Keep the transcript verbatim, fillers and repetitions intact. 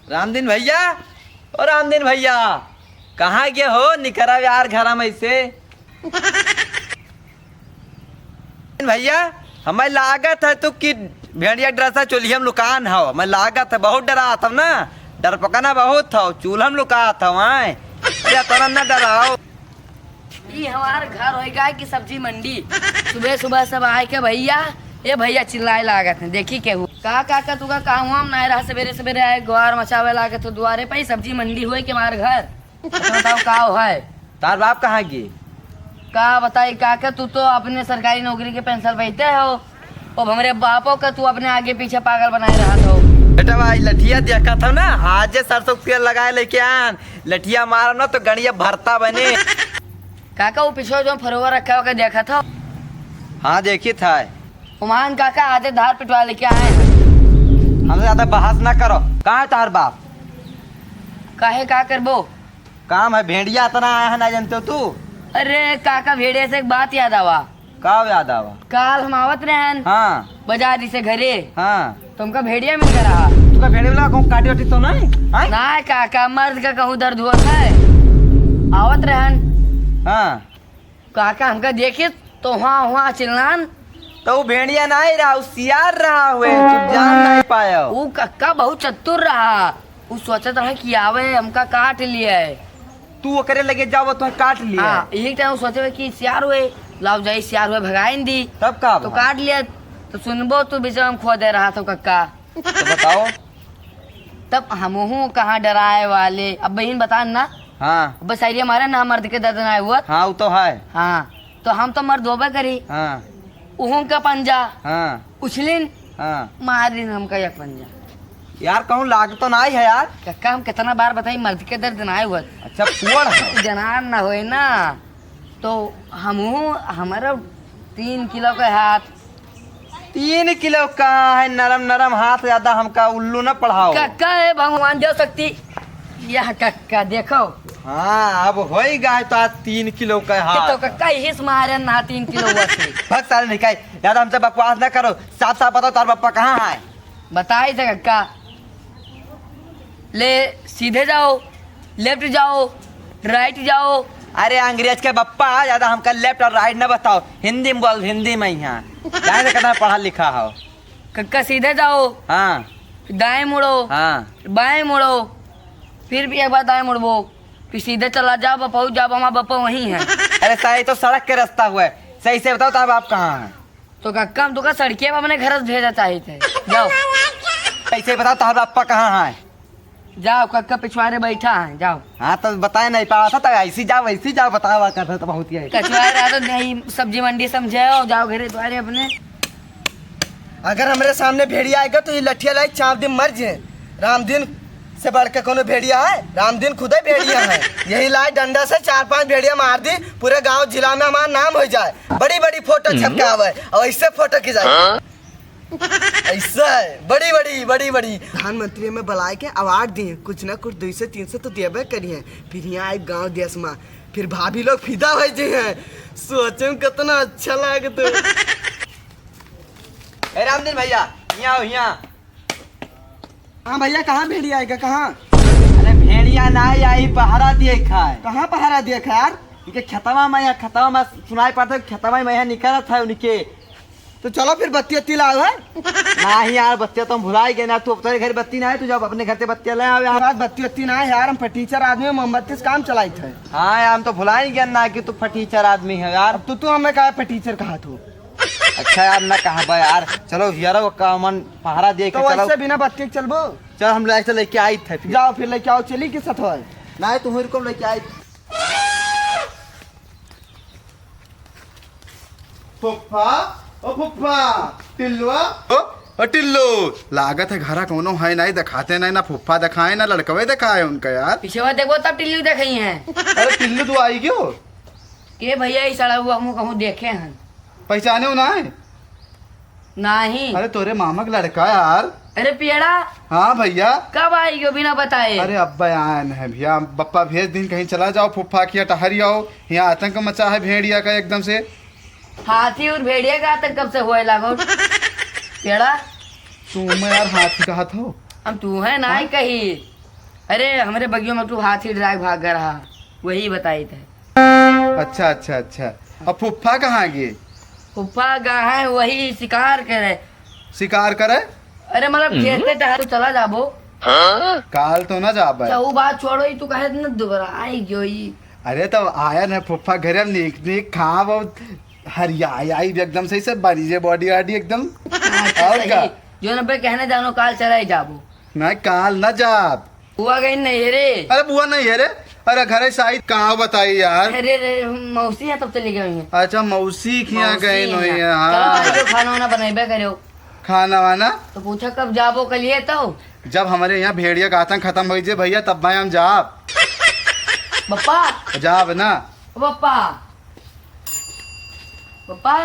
रामदीन भइया, ओ रामदीन भइया, कहाँ गए हो? निकरा यार घरा में से। भइया, हमें लागत है तू कि भेड़िया डरसा चूल्हिया में लुकान हो। हमें लागत है, बहुत डरात हो ना, डरपकना बहुत हो, चूल्हा में लुकात हो। आए, अरे, इतना ना डराओ। ई हमार घर होई गाय की सब्जी मंडी। सुबह सुबह सब आए के भइया, ए भइया चिल्लाए लागत हैं, देखी केहू। का काका तू का काम वाम नाय रहा, सवेरे सवेरे आए ग्वार मचावे लागत हो दुआरे पे, सब्जी मंडी होई के हमार घर। अच्छा बताओ का हो है? तार बाप कहाँ गे? का बताई काका, तू तो अपने सरकारी नौकरी के पेंशन पाइते हो, अब हमरे बापो का तू अपने आगे पीछे पागल बनाए रहत हो। बेटा भाई लठिया देखत हो ना, आज जे सरसों के तेल लगाए लेके आन, लठिया मारब ना तो गणिया भरता बने। काका वो पिछवा जो फरोवा रखा होगा देखत हो? हाँ देखी था। उमान काका आधे धार पिटवा लेके आए हैं। हमसे ज्यादा बहस ना करो। कहाँ है तार बाप? काहे का करबो? काम है, भेड़िया इतना आया है, ना जानते हो तू? अरे काका, भेड़िया से एक बात याद आवा। का याद आवा? काल हम आवत रहन हाँ। बाजार से घरे, हाँ। तो हमका भेड़िया मिल गया रहा। तुका भेड़िया वाला कहूँ काटी वाटी तो नहीं? हाँ? ना काका, मर्द का कहूँ दर्द हुआ है। आवत रहन हाँ। काका हमका देखित तो हुआ हुआ चिल्लान। तो वो भेड़िया नहीं रहा, वो सियार रहा हुए, तू जान नहीं पायो। वो कक्का बहुत चतुर रहा, वो सोचत रहा कि आवे हमका काट लिए। तू ओकरे लगे जाओ तो काट लिए। हाँ, यही टाइम सोचे कि सियार हुए, लाओ जाई सियार हुए भगाइन दी। तब का तो भा? काट लिया, तो सुनबो तू बीच में खो दे रहा था कक्का। तो बताओ। तब हमहू कहाँ डराए वाले, अब बहिन बता ना। हाँ। अब शायरी हमारे ना मर्द के दर्द ना हुआ। हाँ, वो तो है। हाँ, तो हम तो मर्द होबे करी। हाँ। उहुं का पंजा। हाँ। उछलिन। हाँ। मारिन हमका एक पंजा। यार, कहूँ लाग तो नाई है यार। कक्का, हम कितना बार बताई, मर्द के दर्द नाई हुआ। अच्छा, फोड़ है। जनान ना होए ना, तो हमहू, हमारा तीन किलो के हाथ। तीन किलो का है, नरम नरम हाथ, ज्यादा हमका उल्लू ना पढ़ाओ। कक्का है भगवान देव शक्ति। यह कक्का देखो। हाँ, अब होई गाय तो आज तीन किलो का हाथ। तो कक्का यही से मारे ना तीन किलो हुआ से। भग साले निकाय, ज्यादा हमसे बकवास ना करो, साफ साफ बताओ तार पप्पा कहाँ है? बताई थे कक्का, ले सीधे जाओ, लेफ्ट जाओ, राइट जाओ। अरे अंग्रेज के बप्पा, ज्यादा हमका लेफ्ट और राइट ना बताओ, हिंदी में बोल, हिंदी में यहाँ। जाने से कितना पढ़ा लिखा हो। कक्का सीधे जाओ, हाँ। फिर दाएं मुड़ो, हाँ। बाएं मुड़ो, फिर भी एक बार दाएं मुड़बो, फिर सीधे चला जाओ, पहुँच जाओ, हमारा बप्पा वहीं है। अरे सही तो सड़क के रास्ता हुआ है, सही से बताओ तार बाप कहाँ है? तो कक्का, हम तो का सड़किया पे अपने घर से भेजा चाहिए थे। जाओ। ऐसे बताओ, तार बापा कहाँ है? जाओ, कक्का पिछवारे बैठा है, जाओ। हाँ, तो बताए नहीं पावा था, तो ऐसी जाओ, ऐसी जाओ, बतावा कर तो बहुत ही है। कछुआरे रहा तो नहीं, सब्जी मंडी समझे हो, जाओ घरे द्वारे अपने। अगर हमरे सामने भेड़िया आएगा, तो ये लठिया लाई चाप दे, मर जे। रामदीन से बढ़ के कोनो भेड़िया है? रामदीन खुदे भेड़िया है। यही लाए डंडा से चार पांच भेड़िया मार दी, पूरे गांव जिला में हमारा नाम हो जाए, बड़ी बड़ी फोटो छपकावे और इससे फोटो खिंचाए। ऐसा है, बड़ी बड़ी, बड़ी बड़ी। प्रधानमंत्री में बुलाए के अवार्ड दिए, कुछ ना कुछ दो सौ तीन सौ तो देबे करिए। फिर यहाँ आए गांव देश में, फिर भाभी लोग फिदा हो जाए हैं। सोचे में कितना अच्छा लागे तो। ए रामदीन भैया, यहाँ आओ, यहाँ। हाँ भैया, कहाँ भेड़िया आएगा, कहाँ? अरे भेड़िया ना आई, पहरा दिए खाए। कहाँ पहरा दिए खाए यार? इनके खेतवा में, यहाँ खेतवा में सुनाई पड़ता है, खेतवा में यहाँ निकलत है उनके। तो चलो फिर बत्ती उत्ती लाओ है। नहीं यार, बत्तिया तो हम भुला ही गए ना, तू अपने घर बत्ती ना है, तू जब अपने घर से बत्तिया ले आओ यार। यार बत्ती उत्ती ना है यार, हम फटीचर आदमी हैं, मोमबत्ती से काम चलाई थे। हाँ यार, हम तो भुला ही गए ना कि तू फटीचर आदमी है यार। अब तू, तू हमें कहा फटीचर कहा तू? अच्छा यार, ना कहा बा यार, चलो यार, वो का मन पहरा दे के तो चलो। वैसे बिना बत्ती के चलबो? चल, हम ऐसे लेके आई थे फिर। जाओ फिर लेके आओ, चली के साथ है। नहीं, तुम रुको, लेके आई। फुफ्फा, ओ फुफ्फा, टिल्लुआ। ओ, ओ टिल्लू, लागत है घरा कोनो है नहीं, दिखाते नहीं, ना फुफ्फा दिखाए, ना लड़कवे दिखाए उनका यार। पीछे देखो तब टिल्लू देखे हैं। अरे टिल्लू तू आई क्यों? के भैया, ई सड़क हुआ हमहू कहूँ देखे हैं। पहचाने हो ना है? नहीं। अरे तोरे मामा के लड़का यार। अरे पियड़ा। हाँ भैया। कब आई गयो बिना बताए? अरे अब्बा आए न है भैया, बप्पा भेज दिन कहीं चला जाओ, फुफ्फा किया टहरी आओ, यहाँ आतंक मचा है भेड़िया का एकदम से। हाथी और भेड़िया का आतंक कब से हुआ लागो? पियड़ा। तू मैं यार हाथी कहा था। हम तू है ना ही हाँ? कही। अरे, हमरे बगियो में तू हाथी डराइ भाग गया रहा, वही बताइत है। अच्छा, अच्छा, अच्छा। अब फुफ्फा कहाँ गे? फुफ्फा गा है, वही शिकार करे। शिकार करे? अरे, मतलब, खेते टहल चला जाबो। काल तो ना जाबे। अच्छा, वो बात छोड़ो, ई तू कहे न दोबारा आई गयो ई। अरे, तब आया न फुफ्फा घरे, हम नीक नीक खाब और हरियाई आई भी एकदम सही से बनी जे बॉडी वाडी एकदम। अच्छा, और सही। का? जो न बे कहने जानो, काल चला ही जाबो। ना, काल ना जाब। बुआ गई नहीं है रे। अरे बुआ नहीं है रे। अरे घरे से आई, कहाँ बताई यार। अरे रे, मौसी है तब चली गई है। अच्छा, मौसी के यहाँ मौसी गई नहीं यहाँ। है, चलो हाँ। भाई, जो खाना वाना बनैबे करो। खाना वाना? तो पूछा कब जाबो कलिए तो? जब हमरे यहाँ भेड़िया का आतंक खत्म होइ जे भैया, तब भाई हम जाब। बप्पा। जाब ना। ओ बप्पा। बप्पा।